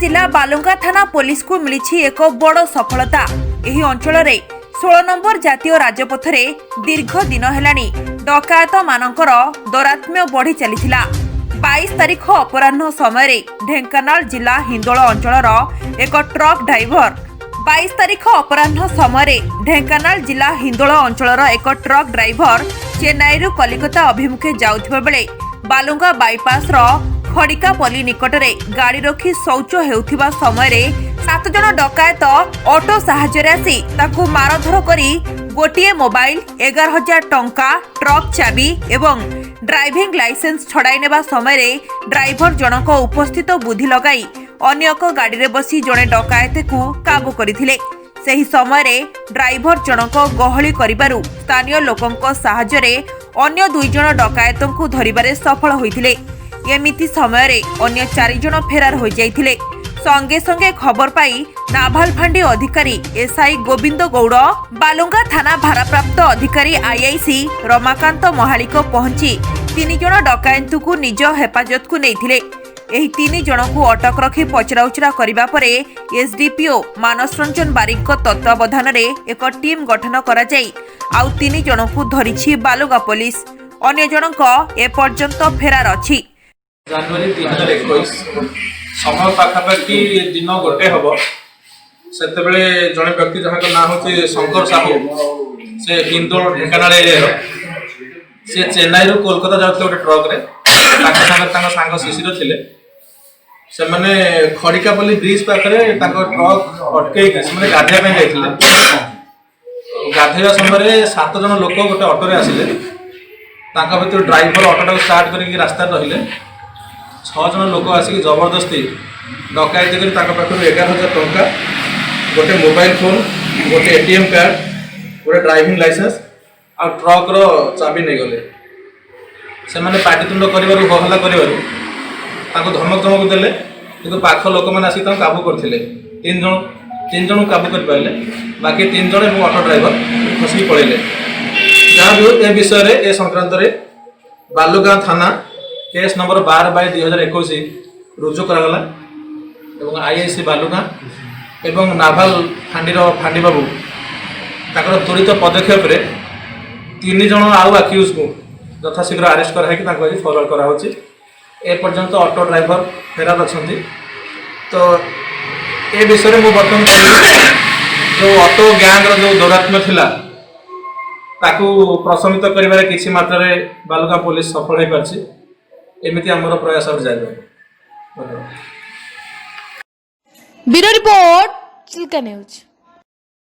ଜିଲ୍ଲା ବାଲୁଙ୍ଗା ଥାନା ପୋଲିସକୁ ମିଳିଛି ଏକ ବଡ଼ ସଫଳତା। ଏହି ଅଞ୍ଚଳରେ 16 ନମ୍ବର ଜାତୀୟ ରାଜପଥରେ ଦୀର୍ଘ ଦିନ ହେଲାଣି ଡକାୟତମାନଙ୍କର ଦୌରାତ୍ମ୍ୟ ବଢ଼ି ଚାଲିଥିଲା। 22 ତାରିଖ ଅପରାହ୍ନ ସମୟରେ ଢେଙ୍କାନାଳ ଜିଲ୍ଲା ହିନ୍ଦୋଳ ଅଞ୍ଚଳର ଏକ ଟ୍ରକ୍ ଡ୍ରାଇଭର, 22 ତାରିଖ ଅପରାହ୍ନ ସମୟରେ ଢେଙ୍କାନାଳ ଜିଲ୍ଲା ହିନ୍ଦୋଳ ଅଞ୍ଚଳର ଏକ ଟ୍ରକ୍ ଡ୍ରାଇଭର ଚେନ୍ନାଇରୁ କଲିକତା ଅଭିମୁଖେ ଯାଉଥିବା ବେଳେ ବାଲୁଙ୍ଗା ବାଇପାସର ଖଡ଼ିକାପଲ୍ଲୀ ନିକଟରେ ଗାଡ଼ି ରଖି ଶୌଚ ହେଉଥିବା ସମୟରେ ସାତ ଜଣ ଡକାୟତ ଅଟୋ ସାହାଯ୍ୟରେ ଆସି ତାକୁ ମାରଧର କରି ଗୋଟିଏ ମୋବାଇଲ, 11,000 ଟଙ୍କା, ଟ୍ରକ୍ ଚାବି ଏବଂ ଡ୍ରାଇଭିଂ ଲାଇସେନ୍ସ ଛଡ଼ାଇ ନେବା ସମୟରେ ଡ୍ରାଇଭର ଜଣକ ଉପସ୍ଥିତ ବୁଦ୍ଧି ଲଗାଇ ଅନ୍ୟ ଏକ ଗାଡ଼ିରେ ବସି ଜଣେ ଡକାୟତକୁ କାବୁ କରିଥିଲେ। ସେହି ସମୟରେ ଡ୍ରାଇଭର ଜଣକ ଗହଳି କରିବାରୁ ସ୍ଥାନୀୟ ଲୋକଙ୍କ ସାହାଯ୍ୟରେ ଅନ୍ୟ ଦୁଇ ଜଣ ଡକାୟତଙ୍କୁ ଧରିବାରେ ସଫଳ ହୋଇଥିଲେ। ଏମିତି ସମୟରେ ଅନ୍ୟ ଚାରିଜଣ ଫେରାର ହୋଇଯାଇଥିଲେ। ସଙ୍ଗେ ସଙ୍ଗେ ଖବର ପାଇ ନାଭାଲ ଫାଣ୍ଡି ଅଧିକାରୀ ଏସ୍ଆଇ ଗୋବିନ୍ଦ ଗୌଡ଼, ବାଲୁଙ୍ଗା ଥାନା ଭାରପ୍ରାପ୍ତ ଅଧିକାରୀ ଆଇଆଇସି ରମାକାନ୍ତ ମହାଳିକ ପହଞ୍ଚି ତିନି ଜଣ ଡକାୟତଙ୍କୁ ନିଜ ହେଫାଜତକୁ ନେଇଥିଲେ। ଏହି ତିନି ଜଣଙ୍କୁ ଅଟକ ରଖି ପଚରାଉଚରା କରିବା ପରେ ଏସ୍ଡିପିଓ ମାନସ ରଞ୍ଜନ ବାରିକଙ୍କ ତତ୍ତ୍ୱାବଧାନରେ ଏକ ଟିମ୍ ଗଠନ କରାଯାଇ ଆଉ ତିନି ଜଣଙ୍କୁ ଧରିଛି ବାଲୁଗାଁ ପୋଲିସ। ଅନ୍ୟ ଜଣଙ୍କ ଏପର୍ଯ୍ୟନ୍ତ ଫେରାର ଅଛି। ଜାନୁଆରୀ 2021, ସମୟ ପାଖାପାଖି ଦିନ 1 ହବ। ସେତେବେଳେ ଜଣେ ବ୍ୟକ୍ତି, ଯାହାଙ୍କ ନାଁ ହେଉଛି ଶଙ୍କର ସାହୁ, ସେ ହିନ୍ଦୋଳ, ଢେଙ୍କାନାଳ ଏରିଆର। ସେ ଚେନ୍ନାଇରୁ କୋଲକାତା ଯାଉଥିଲେ ଗୋଟେ ଟ୍ରକରେ। ତାଙ୍କ ସାଙ୍ଗରେ ତାଙ୍କ ସାଙ୍ଗ ଶିଶିର ଥିଲେ। ସେମାନେ ଖଡ଼ିକାପଲ୍ଲୀ ବ୍ରିଜ ପାଖରେ ତାଙ୍କ ଟ୍ରକ୍ ଅଟକେଇକି ସେମାନେ ଗାଧେଇବା ପାଇଁ ଯାଇଥିଲେ। ଗାଧେଇବା ସମୟରେ ସାତ ଜଣ ଲୋକ ଗୋଟେ ଅଟୋରେ ଆସିଲେ। ତାଙ୍କ ଭିତରୁ ଡ୍ରାଇଭର ଅଟୋଟାକୁ ଷ୍ଟାର୍ଟ କରିକି ରାସ୍ତାରେ ରହିଲେ। ଛଅ ଜଣ ଲୋକ ଆସିକି ଜବରଦସ୍ତି ଡକାୟତି କରି ତାଙ୍କ ପାଖରୁ 11,000 ଟଙ୍କା, ଗୋଟେ ମୋବାଇଲ ଫୋନ୍, ଗୋଟେ ଏଟିଏମ୍ କାର୍ଡ଼, ଗୋଟେ ଡ୍ରାଇଭିଂ ଲାଇସେନ୍ସ ଆଉ ଟ୍ରକ୍ର ଚାବି ନେଇଗଲେ। ସେମାନେ ପାଟିତୁଣ୍ଡ କରିବାରୁ, ହୋହଲ୍ଲା କରିବାରୁ ତାଙ୍କୁ ଧମକ ଧମକ ଦେଲେ। କିନ୍ତୁ ପାଖ ଲୋକମାନେ ଆସିକି ତାଙ୍କୁ କାବୁ କରିଥିଲେ। ତିନି ଜଣ, ତିନି ଜଣଙ୍କୁ କାବୁ କରିପାରିଲେ। ବାକି ତିନି ଜଣ ଏବଂ ଅଟୋ ଡ୍ରାଇଭର ଖସିକି ପଳେଇଲେ। ଯାହା ବି ହଉ, ଏ ବିଷୟରେ, ଏ ସଂକ୍ରାନ୍ତରେ ବାଲୁଗାଁ ଥାନା କେସ୍ ନମ୍ବର 12/2021 ରୁଜୁ କରାଗଲା ଏବଂ ଆଇଆଇସି ବାଲୁଗାଁ ଏବଂ ନାଭାଲ ଫାଣ୍ଡିର ଫାଣ୍ଡି ବାବୁ ତାଙ୍କର ତ୍ୱରିତ ପଦକ୍ଷେପରେ ତିନି ଜଣ ଆଉ ଆକ୍ୟୁଜକୁ ଯଥାଶୀଘ୍ର ଆରେଷ୍ଟ କରାହେଇକି ତାଙ୍କୁ ଆଜି ଫରୱାର୍ଡ଼ କରାହେଉଛି। ଏପର୍ଯ୍ୟନ୍ତ ଅଟୋ ଡ୍ରାଇଭର ଫେରାର ଅଛନ୍ତି। ତ ଏ ବିଷୟରେ ମୁଁ ବର୍ତ୍ତମାନ କହିବି, ଯେଉଁ ଅଟୋ ଗ୍ୟାଙ୍ଗର ଯେଉଁ ଦୌରାତ୍ମ୍ୟ ଥିଲା, ତାକୁ ପ୍ରଶମିତ କରିବାରେ କିଛି ମାତ୍ରାରେ ବାଲୁଗାଁ ପୋଲିସ ସଫଳ ହୋଇପାରିଛି। ଏମିତି ଆମର ପ୍ରୟାସ ଆହୁରି ଜାରି ରହିବ। ଧନ୍ୟବାଦ। Bureau report, Chilka news.